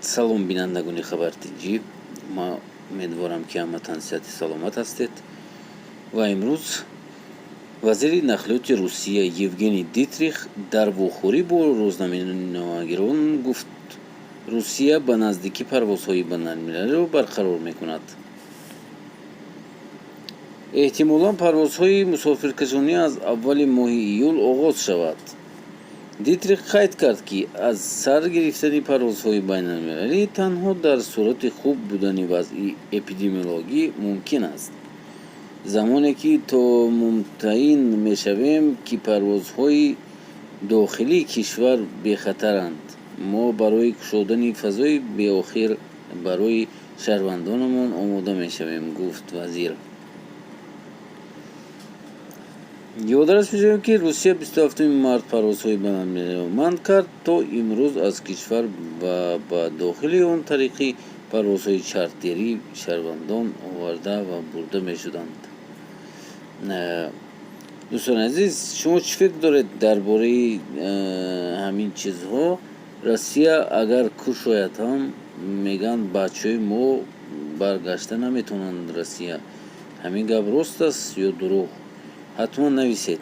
Салом, бинандагони Хабар ТҷИ. Ма умедворам, ки ҳаматан сиҳати саломат ҳастед. Ва имрӯз вазири нақлиёти Русия Евгений Дитрих дар вохӯрӣ бо рӯзноманигорон гуфт, Русия ба наздикӣ парвозҳои байналмилалиро барқарор мекунад. Эҳтимолан, парвозҳои мусофиркашонӣ аз аввали моҳи июл оғоз шавад. Дитрих қайд кард, ки аз сар гирифтани парвозҳои байналмилалӣ танҳо дар сурати хуб будани вазъи эпидемиологӣ мумкин аст. Замоне ки то мутмаин мешавем, ки парвозҳои дохилии кишвар бехатаранд, мо барои кушодани фазои беохир барои шаҳрвандонамон омода мешавем, гуфт вазир. Ёдрас мешавем, ки Русия 27 март парвозҳои байналмилалиро манъ кард. То имрӯз аз кишвар ва ба дохили он тариқи парвозҳои чартерӣ шаҳрвандон оварда ва бурда мешуданд. Дӯстони азиз, шумо чӣ фикр доред дар бораи ҳамин чизҳо? Россия агар кушояд ҳам, мегӯянд, бачаҳои мо баргашта наметавонанд Россия. Ҳамин гап рост аст ё дурӯғ? Ҳатман нависед.